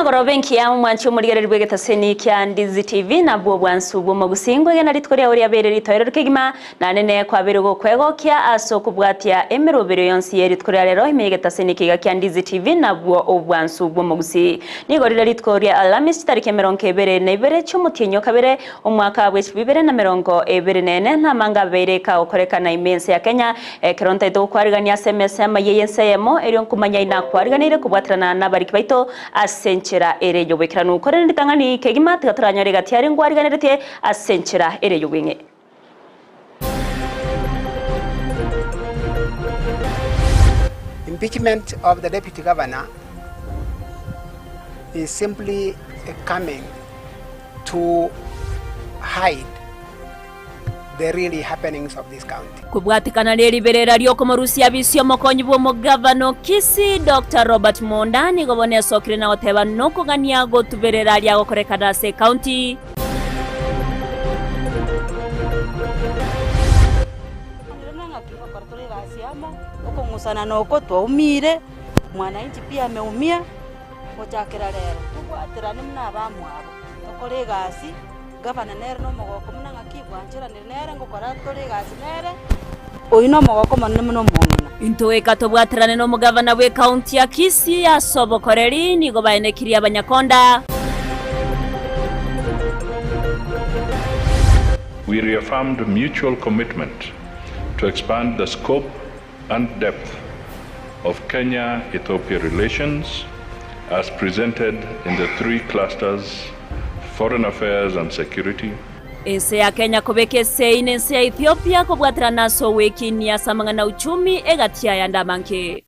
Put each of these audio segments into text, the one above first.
Emegoroba enkiya omwanchi omorigereria bw'egetaseni kia Ndizi TV nabwo obwansu bw'omogusii ngwegena rituko riao riabeire ritoereru kegima naende ne kwabeire gokwegokia ase okobwatia emeroberio yonsi ye rituko ria rero ime y'egetaseni kiga kia Ndizi TV nabwo obwansu bw'omogusii. Nigo rire rituko ria Alhamisi chitariki emerongo ebere na ibere chi'omotienyi o kabere omwaka bw'echilifu ibere na merongo ebere na ene namanga abeire kagokorekana ime y'ense ya Kenya Ekero ntaete gokwarigania ase emesa y'amayia y'ense eyemo, erio nkomanya inakwariganeire kobwaterana nabariki baito ase enchera ere y'oboikeranu. Korende ritang'ani kegima tiga toranyore egati aria ngwariganeretie ase enchera ere y'obweng'e. Impeachment of the deputy governor is simply coming to hide the really happenings of this county. Kobwatekana neriberera riokomorusia abisi omokonyi bw'omogavana o Kisii Doctor Robert Monda nigo bono esokire na goteba nokogania gotuberera aria agokorekana ase ecounty. Okong'usana noko twaumire, mwananchi pia ameumia, gochakera rero tobwaterane buna abamwabo, tokore egasi. Gavana nere nomogoko buna ng'aki bwancheranire nere ngokora tore egasi nere, oyio nomogoko omonene buna omong'ina. Intwe tobwaterane nomogavana bw'ecounty ya Kisii ase obokoreri, nigo baenekirie abanyakonda. We reaffirmed mutual commitment to expand the scope and depth of Kenya-Ethiopia relations as presented in the three clusters, Foreign Affairs and Security, Ense ya Kenya kobeka esegi nense ya Ethiopia kobwaterana ase ogwekinia ase amang'ana a uchumi egati y'ayande amange.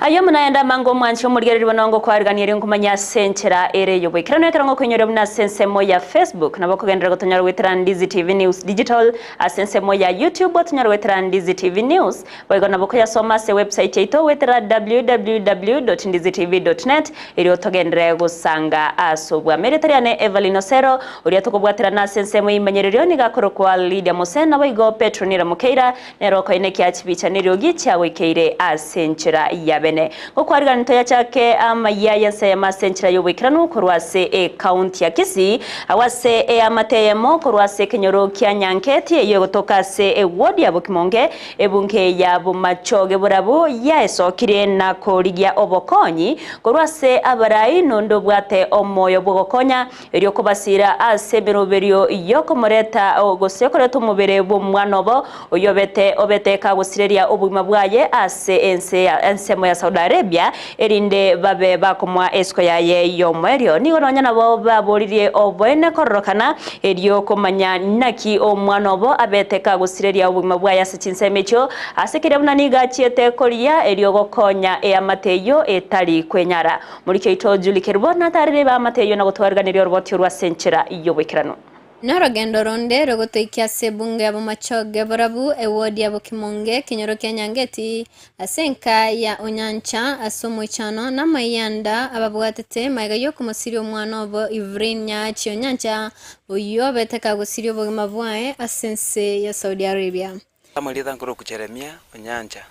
Ayio buna ayande amange omwanche omorigereria bono ngokwariganirie erio nkomanye ase enchera ere ey'oboikeranu ekero ngokoinyoria buna ase ensemo ya Facebook nabo okogenderera gotonyora goetera Ndizi TV News Digital ase ensemo ya YouTube otonyore goetera Ndizi TV News boigo nabo okoyasoma ase website yaito goetera www.ndizitv.net erio togenderere gosanga ase obwamo. Erieta riane Evelyn Osero oria tokobwaterana ase ensemo y'eimenyererio nigo akorokwa Lydia Mose naboigo Petronira Mokeira Nere okoinekia chibicha neriogi chiagoikeire ase enchera ya bene. Gokwarigania toyachake amayia y'ensemo ase enchera y'oboikeranu korwa ase ecounty ya Kisii, agwo ase eamate eyemo korwa ase ekenyoro kia Nyanketi eyio egotoka ase eward ya Bokimonge, ebunge ya Bomachoge Borabu yaesokirie na korigia obokonyi korwa ase abarai nonde obwate omoyo bw'ogokonya Erio kobasiira ase emeroberio y'okomoreta gose koreta omobere bw'omwana obo, oyio obete obete kagosireria obogima bwaye ase ense ya ensemo ya Saudi Arabia, erinde babe bakomoa esiko yaye y'omoerio. Nigo nonya nabo baboririe oboene kororokana, erio komanya naki omwana obo abete kagosireria obogima bwaye ase chinsemo echio, ase keria buna nigo achiete koria, erio gokonya eamate eyio etari kwenyara. Moriki oito Julie Kerubo natarire eamate eyio na gotwariganeria oroboti orwo ase enchera y'oboikeranu. Norogendo ronde rogotoikia ase ebunge ya Bomachoge Borabu, ewodi ya Bokimonge, ekenyoro kia Nyangeti, ase enka ya Onyancha, ase omoichano na amayianda ababwatete magega y'okomosiria omwana obo Evelyn Nyaachi Onyancha, oyio obete kagosiria obogima bwaye ase ense ya Saudi Arabia. Amarieta nkorokwa Jeremia Onyancha,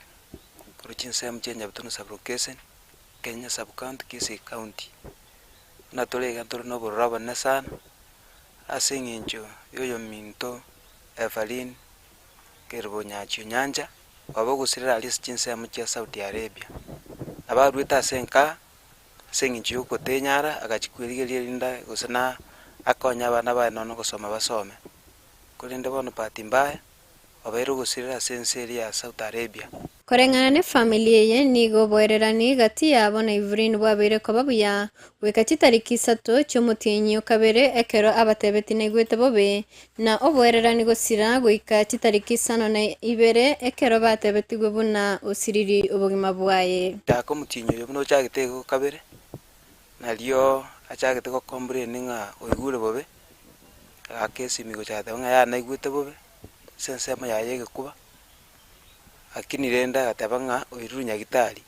korwa chinsemo chia Nyabitunu Sub-location. Kenya Sub County, Kisii County. Buna tore iga ntore na obororo obonene sana, ase eng'encho ya oyominto Evaline Kerubo Nyachi Onyancha, obe ogosirera aria ase chinsemo chia Saudi Arabia. Nabo arwete ase enka, ase eng'encho ya ogotenyara, agachia kwerigeria erinde gose na akonye abana baye nonya na ogosoma basome. Korende bono bahati mbaya, obeire ogosirera ase ense eria ya Saudi Arabia. Koreng'ana nefamiri eye, nigo oboererani gati yabo na Evelyn bwabeire koba buya goika chitariki isato chi'omotienyi o kabere ekero abatebeti naigwete bobe, na oboererani gosira goika chitariki isano na ibere ekero batebetigwe buna osiriri obogima bwaye. Chaka omotienyi oyo buna ochagete igo kabere, nario achagete gocomplain ng'a oigure bobe, agaka esimi gocha goteba ng'a yaya naigwete bobe, ase ensemo yaye egekuba. Lakini rende agateba ng'a oirure nyagitari,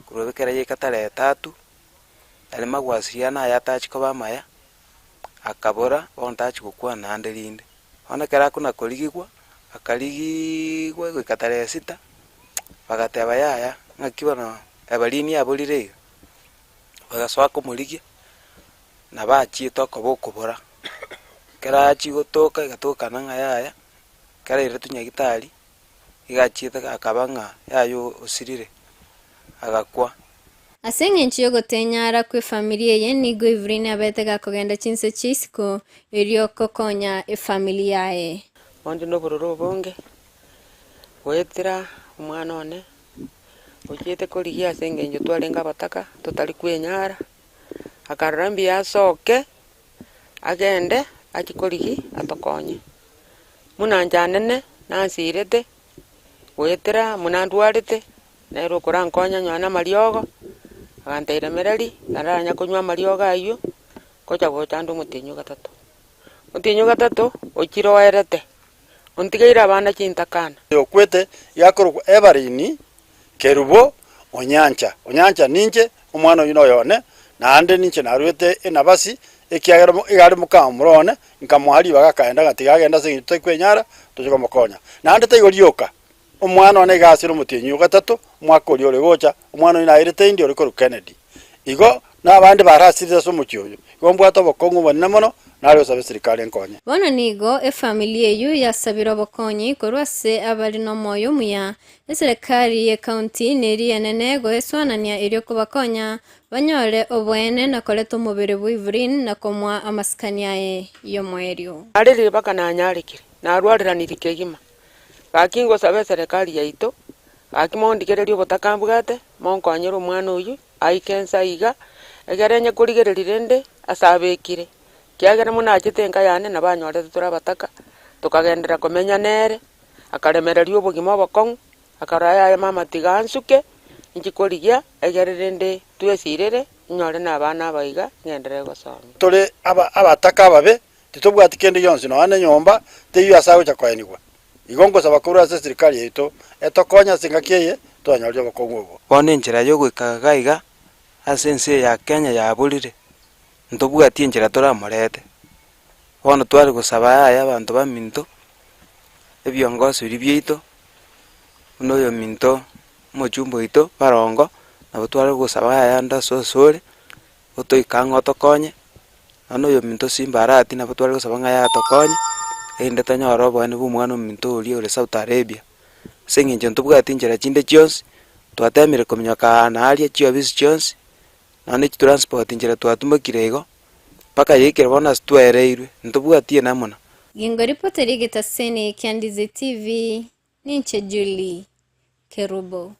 korwa ekero yaika tarehe tatu, aria magwasiriano aye atachia koba amaya, akabora bono tachia gokwana naende rinde. Bono ekero akona korigigwa, Akarigiigwa goika tarehe sita, bagateba yaya, ng'aki bono Ebarini aborire iga. Bagasoa komorigia, nabo achiete okoba okobora. Ekero achia gotoka, egatokana ng'a yaya, ekero airetwe nyagitari, iga achiete akaba ng'a yaya osirire, agakwa. Ase engencho y'ogotenyara kw'efamiri eye nigo Evelyn abete gakogenda chinse chia isiko erio kokonya efamiri yaye. Onde nobororo obonge, goetera omwana one, ochiete korigia ase engencho twarenge abataka, totari kwenyara, akarora mbuya asoke, agende achie korigia atokonye. Buna inche anene, nansirete, goetera buna ndwarete, nere okorankonya nonya na amariogo, agantebi remereri, naranya konywa amariogo aywo, ngocha gocha ande omotienyi o gatato. Omotienyi o gatato, ochire oerete, ontigeire abana chintakana. Okwete igakorokwa Ebarini, Kerubo, Onyancha. Onyancha ninche, omwana oyio noyo one, naende ninche naruete enabasi, ekiagera iga are mokamura one, nkamoa ribaga akaenda ng'a tiga agende ase eng'encho tari kwenyara, toche komokonya. Naende taigo rioka, omwana one iga asire omotienyi o gatato, omwaka oria ore gocha, omwana oyio nairete indi ore korwa Kennedy. Igo nabande barasirire ase omochie oyo. Igo mbwate obokong'u obonene mono, nare gosaba eserikari enkonye. Bono nigo efamiri eyio yasabire obokonyi korwa ase abare nomoyo omuya. Eserekari y'ecounty neria enene goeswanania erio kobakonya banyore oboene na koreta omobere bw'Evelyn na komoa amasikani aye y'omoerio. Narerire mpaka nanyarekire, narwareranirie kegima. Gaki ngosaba eserekari yaito, gaki mondigererie obotaka mbwate, monkonyere omwana oyio, aike inse aiga, egere onye korigereria rende ase abekire, ekiagera buna achete enka yane nabo anyorete tore abataka, tokagenderera komenya nere, akaremereria obogima obokong'u, akarora yaya mama tiga ansuke, inchi korigia egere rende twesirere, inyore na abana aba iga, ng'enderere gosomia. Tore aba abataka ababe, titobwati kende gionsi nonya nenyomba teiyo ase agocha koenigwa. Igo ngosaba korwa ase eserikari yaito etokonye ase engaki eye twanyorire obokong'u obo. Bono enchera y'ogoika iga iga ase ense eye ya Kenya yaborire, ntobwati enchera toramorete. Bono tware gosaba yaya abanto baminto, ebiongoso biria biaito, buna oyominto omochumba oito barongo, nabo tware gosaba yaya ande ase osore, otoike ang'e otokonye, nonya oyominto Simba Arati nabo tware gosaba ng'a yatokonye, erinde tonyore oboene bwa omwana ominto oria ore Saudi Arabia. Ase eng'encho ntobwati nchera chinde chionsi, twatemire kominyoka aa na aria chiofisi chionsi, nonya ne chitransport nchera twatumokire igo, mpaka yaikire bono ase twaereirwe, ntobwati enamuna. Gingoripoteri egetaseni kia Ndizi TV, ninche Julie Kerubo.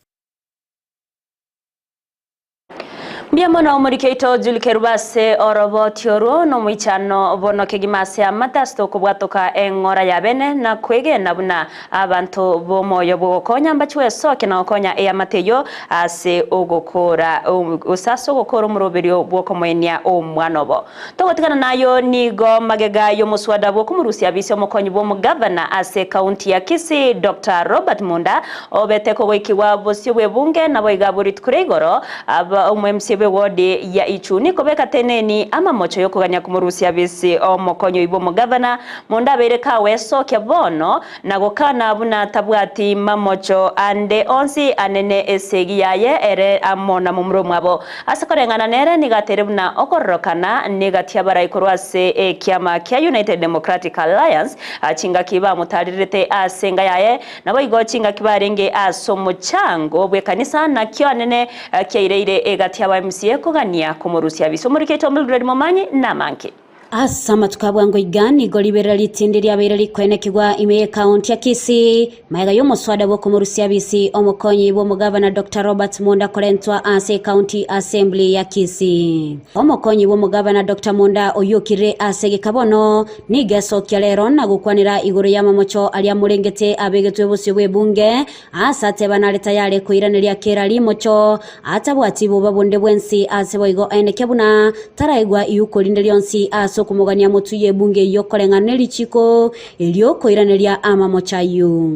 Mbuya mono omoriki oito Julie Kerubo ase oroboti orwo nomoichano bono kegima ase amate ase tokobwatoka eng'ora ya bene na kwegena buna abanto b'omoyo bw'ogokonya mbachwe esoke na gokonya eamate eyio ase ogokora gose ase ogokora omoroberio bw'okomoenia omwana obo. Togotigana nayo nigo magega y'omoswada bw'okomorusia bisia omokonyi bw'omogavana ase ekaunti ya Kisii Doctor Robert Munda obete kogoikigwa bosio bw'ebunge naboigo abwo rituko ria igoro aba omo-MCA bw'ewodi ya Ichuni kobeka teneni amamocho y'okogania komorusia bisi omokonyi oyio bw'omogavana Munda abeire kawesokia bono Na gokana buna tabwati mamocho ande onsi anene esegi yaye ere amo na momura omwabo. Ase koreng'ana nere nigo ateire buna okororokana negati abarai korwa ase ekiama kia United Democratic Alliance chingaki bamotarirete ase enga yaye, naboigo chingaki barenge ase omochango bw'ekanisa nakio anene kiaireire egati aba MCA kogania komorusia abise. Omoriki oito Mildred Momanyi namange. Ase amatuko a bwango iga nigo riberera ritindi riabeire rikoenekigwa ime y'ekaunti ya Kisii, magega y'omoswada bw'okomorusia abisi omokonyi bw'omogavana Doctor Robert Monda korentwa ase Ekaunti Assembly ya Kisii. Omokonyi bw'omogavana Doctor Monda oyio okirire ase egeka bono nigo esokia rero na gokwanera igoro y'amamocho aria amorengete abegetwe bosio bw'ebunge ase ateba nare tayare koiraneria kera rimocho Atabwati boba bonde bwensi ase boigo aeneke buna taraigwa iuko rinde rionsi ase okomogania motwe y'ebunge eyio koreng'ana ne richiiko erio koiraneria amamocho ayio.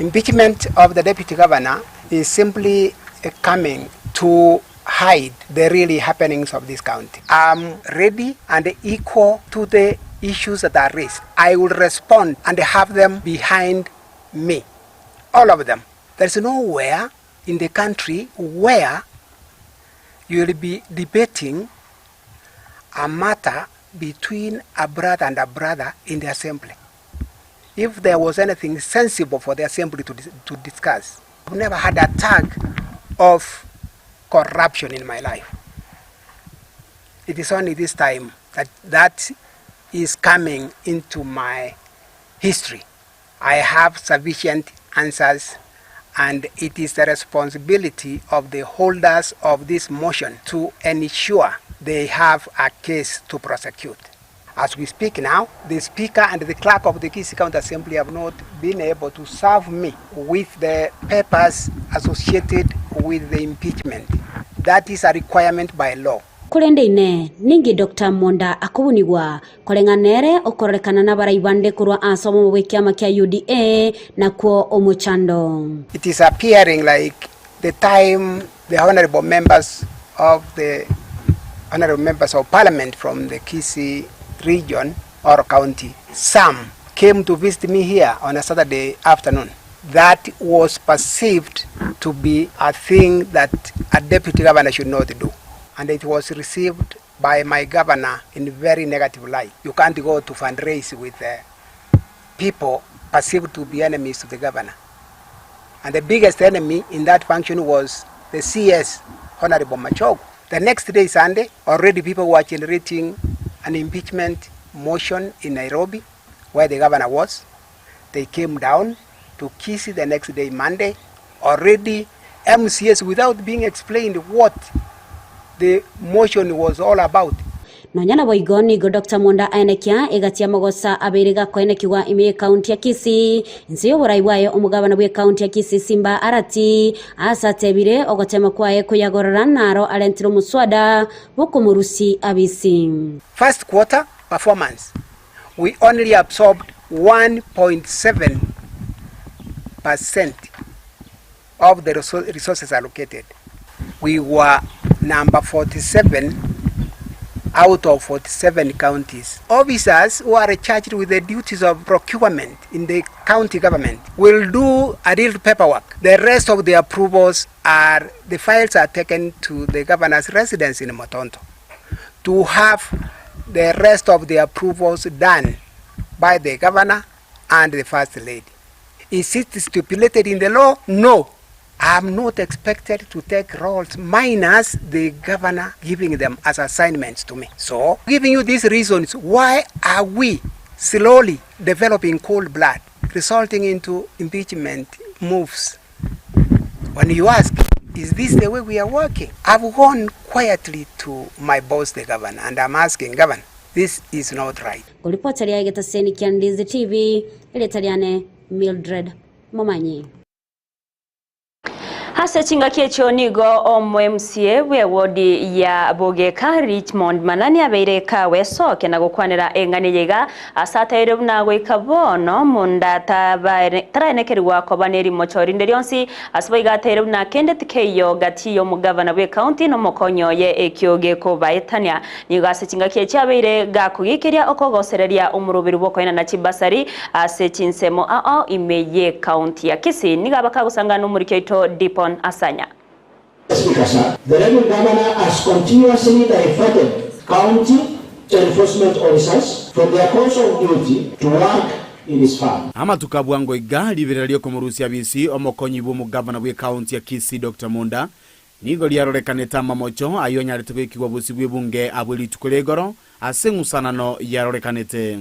Impeachment of the deputy governor is simply coming to hide the really happenings of this county. I'm ready and equal to the. issues that are raised, I will respond and have them behind me, all of them. There is nowhere in the country where you will be debating a matter between a brother and a brother in the assembly. If there was anything sensible for the assembly to, to discuss, I've never had a tag of corruption in my life. It is only this time that that is coming into my history. I have sufficient answers and it is the responsibility of the holders of this motion to ensure they have a case to prosecute. As we speak now, the Speaker and the Clerk of the Kisii County Assembly have not been able to serve me with the papers associated with the impeachment. That is a requirement by law. Korende Inee, ninki Doctor Monda akobunigwa koreng'ana nere okororekana nabarai bande korwa ase obomo bw'ekiama kia UDA nakwo omochando? It is appearing like the time the honourable members of the honourable members of parliament from the Kisii region or county, some came to visit me here on a Saturday afternoon. That was perceived to be a thing that a deputy governor should not do. And it was received by my governor in very negative light. You can't go to fundraise with uh, people perceived to be enemies to the governor. And the biggest enemy in that function was the CS, Honorable Machogu. The next day, Sunday, already people were generating an impeachment motion in Nairobi, where the governor was. They came down to Kisii the next day, Monday. Already, MCS, without being explained what the motion was all about. Nonya naboigo nigo Doctor Monda aenekia egati y'amagosa abeire gakoenekigwa ime y'ekaunti ya Kisii inse y'oborai bwaye omogabana bw'ekaunti ya Kisii Simba Arati ase atebire ogotema kwaye koyagorora naro arentire omoswada bw'okomorusia abisi. First quarter performance we only absorbed 1.7 percent of the resources allocated. We were number 47 out of 47 counties. Officers who are charged with the duties of procurement in the county government will do a little paperwork. The rest of the approvals are, the files are taken to the governor's residence in Motonto to have the rest of the approvals done by the governor and the first lady. Is it stipulated in the law? No. I'm not expected to take roles minus the governor giving them as assignments to me. So, giving you these reasons, why are we slowly developing cold blood, resulting into impeachment moves? When you ask, is this the way we are working? I've gone quietly to my boss, the governor, and I'm asking, Governor, this is not right. Koripota ria egetaseni kia Ndizi TV, erieta riane Mildred Momanyi. Ase chingaki echio nigo omo MCA bwe wodi ya Bogeka Richmond Manani abeire kawesoke na gokwanera eng'ani eye iga ase ataire buna goika bono monda taraenekerigwa koba nerimocho rinde rionsi ase boigo ataire buna kende tikeiyo gati y'omogavana bwe county nomokonyi oye ekio gekobaetania nigo ase chingaki echio abeire gakogikeria okogosereria omoroberi bwokoenana chibasari ase chinsemo ao ime ye county ya Kisii nigo abakagosangana omoriki oito Dipon Asanya. Speaker, sir, the Deputy Governor has continuously diverted county enforcement officers from their course of duty to work in his farm. Amatuko a bwango iga, riberera ri'okomorusia bisi omokonyi bw'omogavana bw'ekaunti ya Kisii Doctor Munda nigo riarorekanete amamocho ayio anyarete goikigwa bosio bw'ebunge abwe rituko ria igoro ase eng'usanano yarorekanete.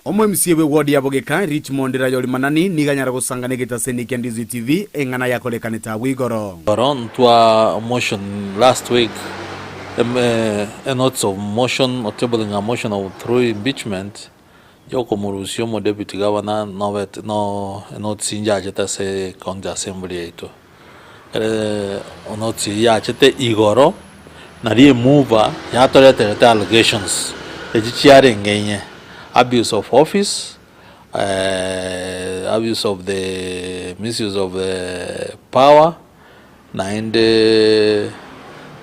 Omo-MCA bw'eward ya Bogeka, Richmond Rayori Manani nigo anyare gosangana egetaseni kia Ndizi TV eng'ana yakorekanete abwo igoro. Igoro ntwa motion last week a notice of motion or tabling a motion of through impeachment yokomorusia omo deputy governor nobete no enotice injachete ase county assembly yaito. Ere enotice eyio yachete igoro nario emover yatoreterete allegations echi chiarenge inye abuse of office, abuse of the misuse of the power. Naende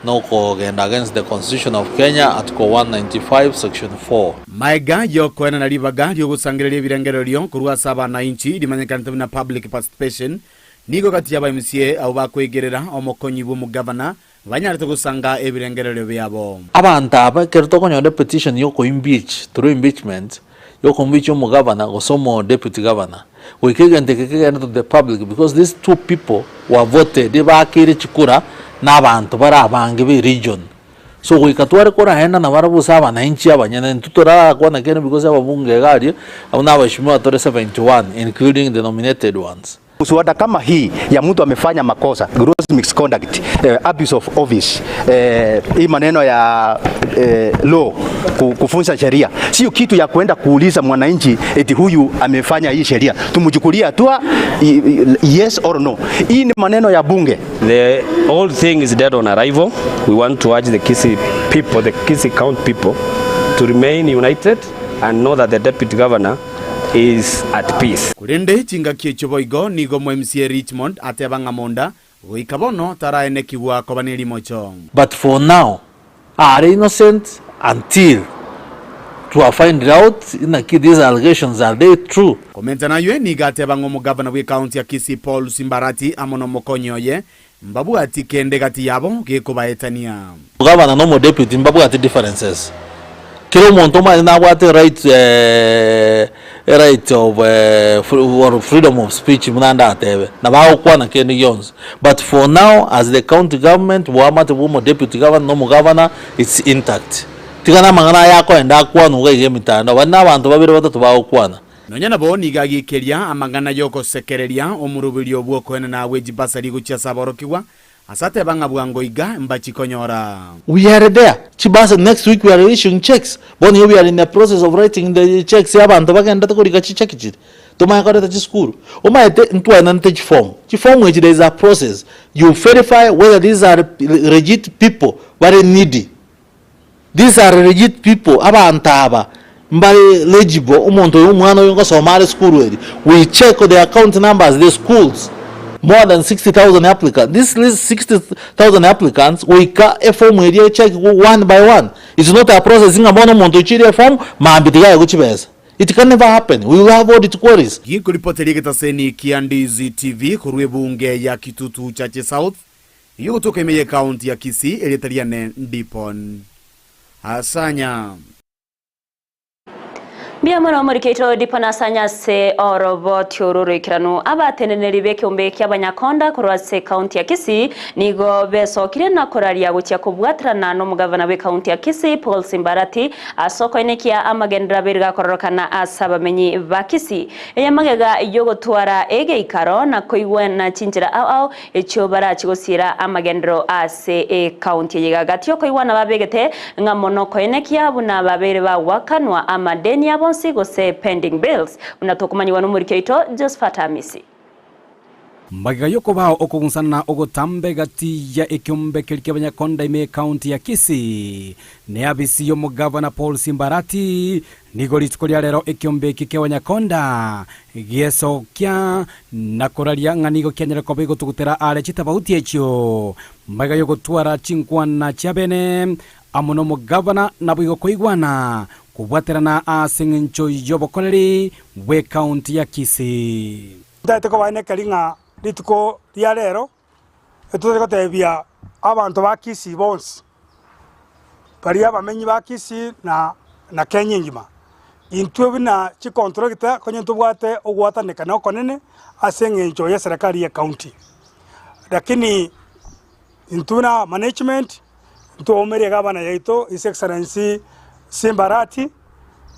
nokogenda against the constitution of Kenya, article 195 section 4. Maega y'okoenana ribaga ri'ogosangereria ebirengererio korwa ase abanainchi rimanyekanete buna public participation, nigo gati y'aba MCA abwo bakoigerera omokonyi bw'omogavana banyarete gosanga ebirengererio biabo. Abanto aba ekero tokonyora epetition y'oko impeach through impeachment, y'okombicha omogavana gose omo deputy governor, goika egento eke kegende to the public because these two people were voted ebaakeire chikura na abanto bare abange be region. So goika tware koraenda nabarabwo gose abananchi abanyene intwe torarakwana kende because ababunge iga aria abwo na abaheshimiwa tore 71 including the nominated ones. Mswada kama hii ya mtu amefanya makosa gross misconduct, eh, abuse of office, eh, hii maneno ya eh, law kufunza sheria sio kitu ya kwenda kuuliza mwananchi eti huyu amefanya hii sheria tumchukulie hatua yes or no. Hii ni maneno ya bunge. The whole thing is dead on arrival. We want to urge the Kisii people, the Kisii County people, to remain united and know that the deputy governor is at peace. Korende chingaki echio boigo nigo mo MCA Richmond ateba ng'a monda goika bono taraenekigwa koba nerimocho. But for now are innocent until to find out inaki these allegations are they true. Komenta naywe nigo ateba ng'a omogavana bw'ecounty ya Kisii Paul Simbarati amo nomokonyi oye mbabwati kende gati yabo gekobaetania. Omogavana na omodeputy mbabwati differences. Kera omonto omanyete nabwate right right of or freedom of speech buna ndatebe, nabo agokwana kende gionsi. But for now as the county government boamate bwa omodeputy governor na omogavana it's intact. Tiga na amang'ana aya akoenda akwanwe iga iga emitandao, baria na abanto babere batato bagokwana. Nonya nabo nigo agiikeria amang'ana y'ogosekereria omoroberio bw'okoenana bwe chibasari gochia ase aborokigwa, ase ateba ng'a bwango iga mbachikonyora. We are there, chibasari next week we are issuing cheques, bono igo we are in the process of writing the cheques ya abanto bagendete korika chicheki chiria, tomanye koreta chisukuru. Omanyete ntwaenanete chiform, chiform echi there is a process, you verify whether these are legit people bare needy. These are legit people, abanto aba mbare legible, omonto oyo omwana oyo ngosoma are esukuru eri, we check the account numbers, the schools, more than 60,000 applicants, this list 60,000 applicants goika eform eria echeckigwe one by one, it's not a process ng'a bono omonto ochiire eform mambia tiga aegwe chibesa, it can never happen, we will have audit queries. Ginkoripoteria egetaseni kia Ndizi TV korwa ebunge ya Kitutu Chache South, Eyio gotoka ime y'ekaunti ya Kisii erieta riane Ndipon Asanya. Mbuya mono omoriki oito Dipon Asanya ase oroboti oro oroikeranu. Abateneneri b'ekeombe ki'abanyakonda korwa ase ekaunti ya Kisii nigo besokire na koraria gochia kobwaterana n'omogavana bw'ekaunti ya Kisii Paul Simbarati ase okoenekia amagenderero abere gakororokana ase abamenyi ba Kisii. Eye magega y'ogotwara egeikaro na koigwana chinchera ao ao Echio barachie gosiira amagenderero ase ekaunti eye gagati okoigwana babegete ng'a mono koenekia buna babeire bagoakanwa amadeni abo onsi gose pending bills buna tokomanyigwa nomoriki oito Josephat Amisi. Magega y'okobao okogonsana ogotambe gati ya ekiombe keria ki'abanyakonda ime y'ekaunti ya Kisii ne abisi y'omogavana Paul Simbarati, Nigo rituko ria rero ekiombe eke ki'abanyakonda giesokia na koraria ng'a nigo kianyare koba egotugutera aare chitabauti echio magega y'ogotwara chinkwana chi'abene amo nomogavana naboigo koigwana kobwaterana ase engencho y'obokoreri bw'ekaunti ya Kisii. Ntagete kobaenekeria ng'a rituko ria rero Etotari gotebia abanto ba Kisii bonsi, baria abamenyi ba Kisii na na Kenya engima, intwe buna chicontractor konya ntobwate ogwatanekana okonene ase eng'encho ya eserekari ye county. Lakini intwe buna management, ntwaumeire gavana yaito His Excellency Simba Arati,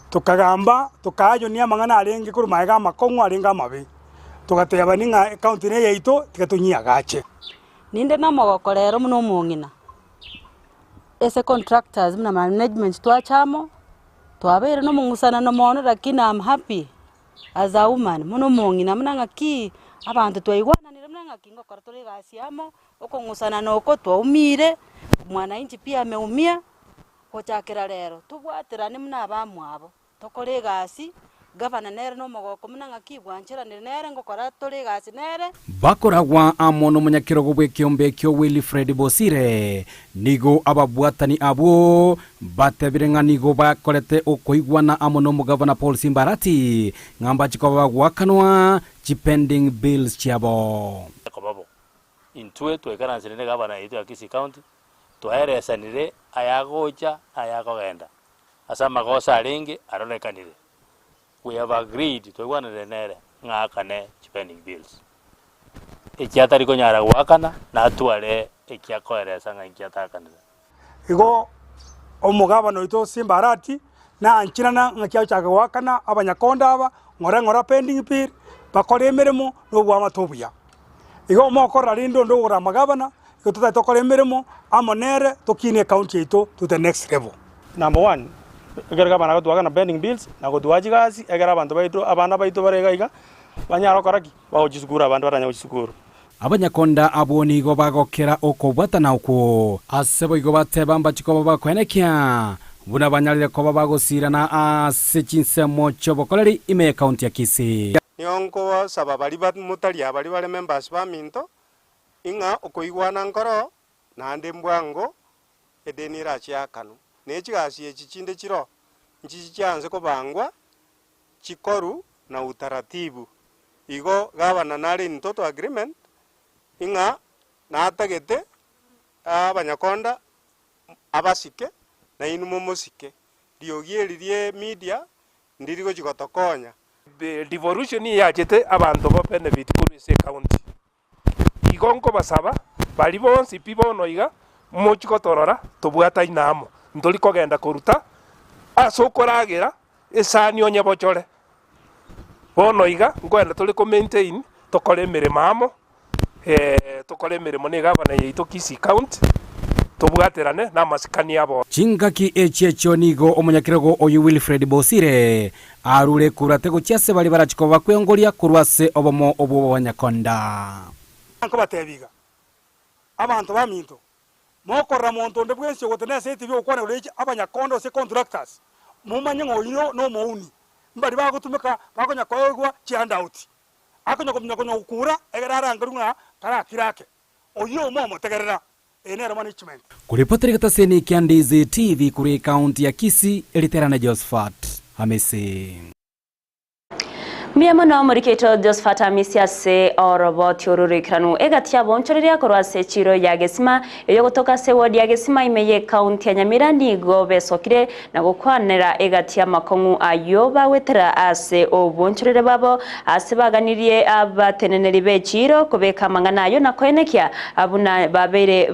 tokagamba tokayonia amang'ana arenge korwa magega amakong'u arenge amabe. Togatebania ng'a ekaunti neye yaito, tiga tonyiagache. Ninde nomogoko rero buna omong'ina, ase contractors buna management twacha amo, twabeire na omong'usanano mono lakini am happy as a woman buna omong'ina buna ng'aki abanto twaigwananire buna ng'aki ngokora tore egasi amo, okong'usanana oko twaumire, mwananchi pia ameumia, gochakera rero tobwaterane buna abamwabo. Tokore egasi, Gavana nere nomogoko buna ng'aki bwancheranire nere ngokora tore egasi nere. Bakoragwa amo nomonyakerogo bw'ekeombe ekio Wilfred Bosire, nigo ababwatani abwo batebire ng'a nigo bakorete okoigwana amo nomogavana Paul Simbarati ng'a mbache koba bagoakanwa chipending bills chiabo. Koba bo, intwe twaikaransire ne gavana yaito ya Kisii County, twaeresanire ayagocha na ayakogenda, ase amagoso arenge arorekanire. We have agreed, twaigwananire nere ng'a aakane chipending bills. Eki atari konyara goakana, natware eki akoeresa ng'a inki ataakanire. Igo omogabana oito Simba Arati naancherana ng'aki agochaka goakana abanyakonda aba ng'ora ng'ora pending bill, bakore emeremo na oboamate obuya. Igo mokorora rende onde ogokora amagabana, igo totagete tokore emeremo amo nere tokinie ecounty yaito to the next level. Number one, ekero gavana agotuakana pending bills na gotuaa chigasi ekero abanto baito abana baito bare iga iga banyare gokora ki? Bagochia sukuru abande batanya gochia sukuru. Abanyakonda abwo nigo bagokera okobwatana okwo. Ase boigo bateba mbachie koba bakoenekia buna banyarire koba bagosiirana ase chinsemo chi'obokoreri ime y'ekaunti ya Kisii. Nigo nkobasaba baria motari aba baria bare members baminto, ing'a okoigwana nkoro naende mbwango edeni erache eakanwe. Ne chigasi echi chinde chiroo, nchichi chianse kobangwa chikoru na utaratibu. Igo gavana nare in total agreement ing'a natagete abanyakonda abasike nainwe momosike. Riogi eri rie media ndiri gochi gotokonya. Devolution eyachete abanto ba benefit korwa ase ecounty. Igo nkobasaba baria bonsi pi bono iga mochie gotorora tobwataine amo, ntori kogenda koruta ase okoragera esani onye bochore. Bono iga nkoenda tore ko maintain tokore emeremo amo, tokore emeremo na egavana yaito Kisii County, tobwaterane na amasikani abo. Chingaki echi echio nigo omonyakerogo oyio Wilfred Bosire arure ekurate gochia ase baria barachie koba bakweongoria korwa ase obomo obwo bw'abanyakonda. Nkobatebia iga, abanto baminto, mokorora monto onde bwensi ogotenena ase etibi ogokwana igoro ye abanyakonda gose contractors, momanye ng'a oyio nomouni, mbaria bagotumeka bakonya koegwa chihandout, akonya konya konya gokura egere arangerwe ng'a karakire ake. Oyio omomotegerera, eye nero management. Koripotera egetaseni kia Ndizi TV korwa ekaunti ya Kisii, Eriterane Josephat Hamisi. Mbuya mono morikeito Josephat Amisi ase oroboti oru roikeranu egati y'abaonchoreria korwa ase echiro ya Gesima eyogotoka ase ewodi ya Gesima ime y'ekaunti ya Nyamira nigo besokire na gokwanera egati y'amakong'u ayio bagwetera ase obonchorere bwabo ase baganirie abateneneri b'echiiro kobeka amang'ana ayio na koenekia buna babeire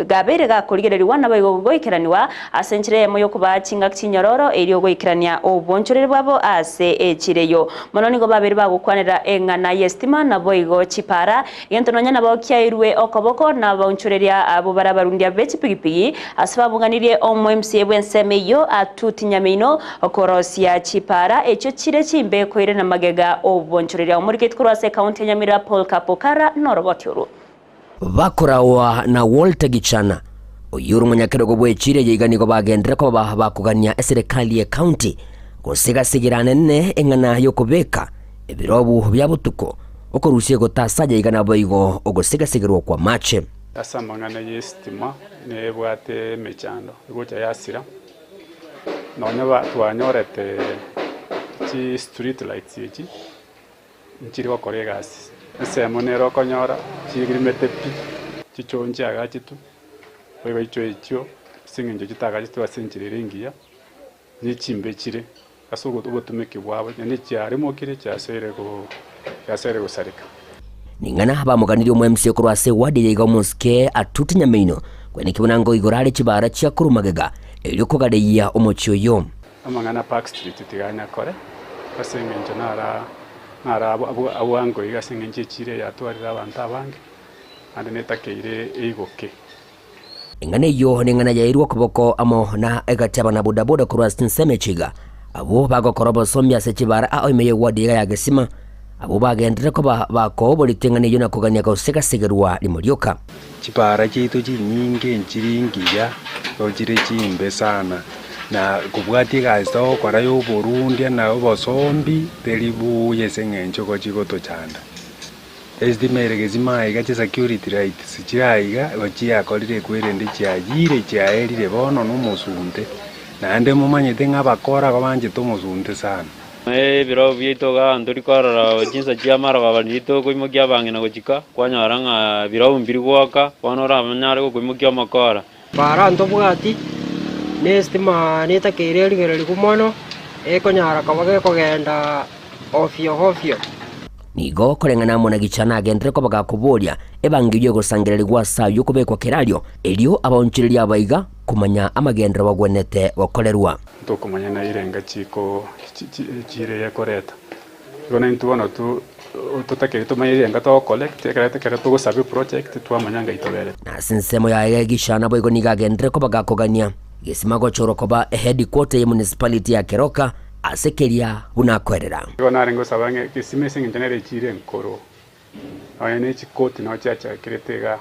gabeire gakorigererigwa naboigo goikeranigwa Ase enchera eyemo y'okobaa chingaki chinyororo erio goikerania obonchoreri bwabo ase echira eyio. Mono nigo babeire bagokwanera eng'ana y'esitima naboigo chipara, egento nonya nabo kiairwe okoboko nabaonchoreria abwo bare abarundia be chipigipigi ase babunganirie omo-MCA bw'ensemo eyio Atuti Nyameino korosia chipara echio chire chimbe koirana magega obonchoreria. Omoriketi korwa ase ekaunti ya Nyamira Paul Kapokara noroboti orwo. Bakoraoa na Walter Gichana, oyio ore omonyakerogo bw'echiira eye iga nigo bagenderere koba bakogania eserekari y'ecounty gosiga-sigira anene eng'ana y'okobeka ebirobu bia botuko, okorusia egotasa iga naboigo ogosiga-sigerwa kw'amache. Ase amang'ana y'esitima nebwate emechando egocha yasira, nonya twanyorete chi street lights echi. Nchiri gokora egasi. Ensemo nere okonyora chirimete pi, chichoo nchiagachetwe, boigo chichoo echio ase eng'encho chitagachetwe ase enchera ere engiya, ne chimbe chire ase obotumeki bwabo, naende chiaremokire chiasoire go chiasoire gosareka. Ning'ana bamoganirie omo-MC korwa ase eward eye iga omosike Atuti Nyameino, kweneki buna ngoigora are chibara chia korwa magega erio kogareyia omochie oyio. Amang'ana Park Street tiga anyakore, ase engencho nara nara abwango iga ase engencho echiro eye yatwarire abanto abange, naende netakeire eigoke. Eng'ana eyio neng'ana yairwe okoboko amo na egati y'abanabodaboda korwa ase chinsemo echi iga, abwo bagokora obosomi ase chibara ao ime y'eward iga ya Gesima, abwo bagenderere koba bakooborete eng'ana eyio na kogania gosega-segerwa rimo rioka. Chibara chiaito chinyinge nchiri ngiya, igo chire chimbe sana. Na kobwatia egasi togokora ya oborundia na obosombi, teri buya ase eng'encho gochia gotochanda. Esitima ere gesima iga chisecurity lights chire iga gochiakorire ekwerende chiayire chiaerire bono na omosunte. Naende momanyete ng'a abakora igo banchete omosunte sana. Ebirogo biaito iga ntori korora chinsa chia amarogoba riria tokoimokia abang'ina gochika, kwanyora ng'a ebirogo mbiri goaka, bono oranyare gokoimokia omokora. Bara ntobwati, na esitima netakeire erigererigwe mono, ekonyara koba gekogenda ofio ofio. Nigo koreng'ana amo na gichana agenderere koba gakoboria ebangeri y'ogosangererigwa ase ayio kobekwa kerario, erio abaonchoreria abaiga komanya amagenderero bagwenerete gokorerwa. Ntokomanya na irenga chiko chire ekoreta. Igo naintwe bono tu totakeire tomanye irenga togo collect ekero ekero togosaba eproject twamanya ngai toberete. Na ase ensemo yaye Elisha naboigo nigo agenderere koba gakogania gesima gochorwa koba eheadquarter ye municipality ya Keroka ase keria buna akoerera. Igo narenge gosaba ng'a egesima ase eng'encho nere echiire enkoro, nonya ne chikoti nao chiachakerete igaa.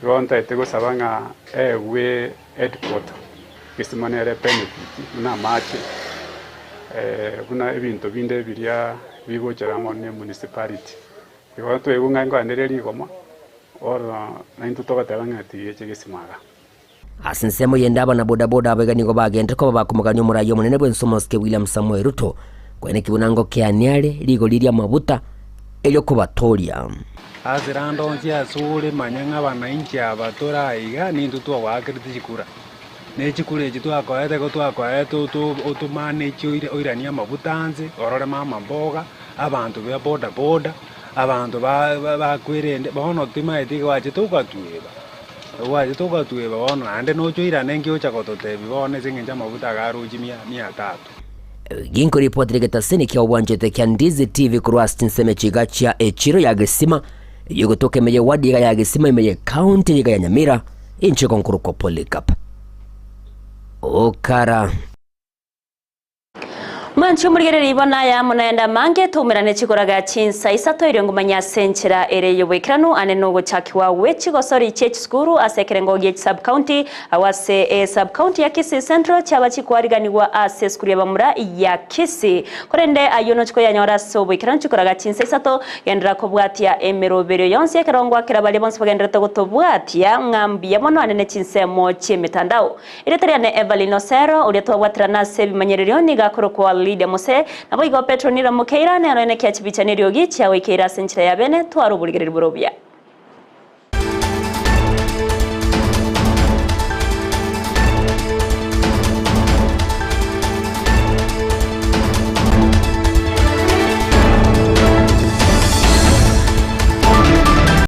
Igo ntaete gosaba ng'a eegwe headquarter, egesima nere benefit buna amache, buna ebinto binde biria bigochera amo ne municipality. Igo twaigwa ng'a ngoendereria rigoma, bono naintwe togoteba ng'a tigeche egesima igaa. Ase ensemo yende abana bodaboda abaiga nigo bagenderete koba bakomogania omoraia omonene bw'ense omosike William Samoei Ruto, koeneki buna ngokeania are rigori ri'amabuta erio kobatooria. Ase rande onsi ase ore manya ng'a abanainchi aba tore aiga nintwe twagoakerete chikura, ne chikura echi twakoete igo twakoete otomanage oiranie amabuta anse, orore mama mboga, abanto ba bodaboda, abanto bakwerende, bono timaeti iga gwachete ogatweba. Gwachete ogatweba bono naende noche oirane nki ocha gototebia bono ase eng'encho amabuta iga arochie mia mia tatu. Ginko ripoti rigetasini kia obwanchete kia Ndizi TV korwa ase chinsemo chiga chia echiro ya Gesima eyio egotoka ime ye ward iga ya Gesima ime ye county iga ya Nyamira inche nkorokwa Polycarp Okara. Mwanche omorigereria ibo naya amo naende amange, toumerane chigoraga chinsa isato erio ngomanye ase enchera ere y'oboikeranu ane nogochakigwa gwe chigosori chie chisukuru ase ekerengo gie chisub-county agwo ase esub-county ya Kisii Central chiaba chikoariganigwa ase esukuru y'abamura ya Kisii. Korende ayio nochi koyanyora ase oboikeranu chikoraga chinsa isato genderera kobwatia emeroberio yonsi ekero ngoakera baria bonsi bagendererete gotobwatia ng'a mbuya mono ane ne chinsemo chi'emetandao. Erieta riane Evelyn Osero, oria twabwaterana ase ebimanyererio nigo akorokwa Lydia Mose, naboigo Petronila Mokeira nere oenekia chibicha neriogi chiagoikeire ase enchera ya bene tware oborigereria bore obuya.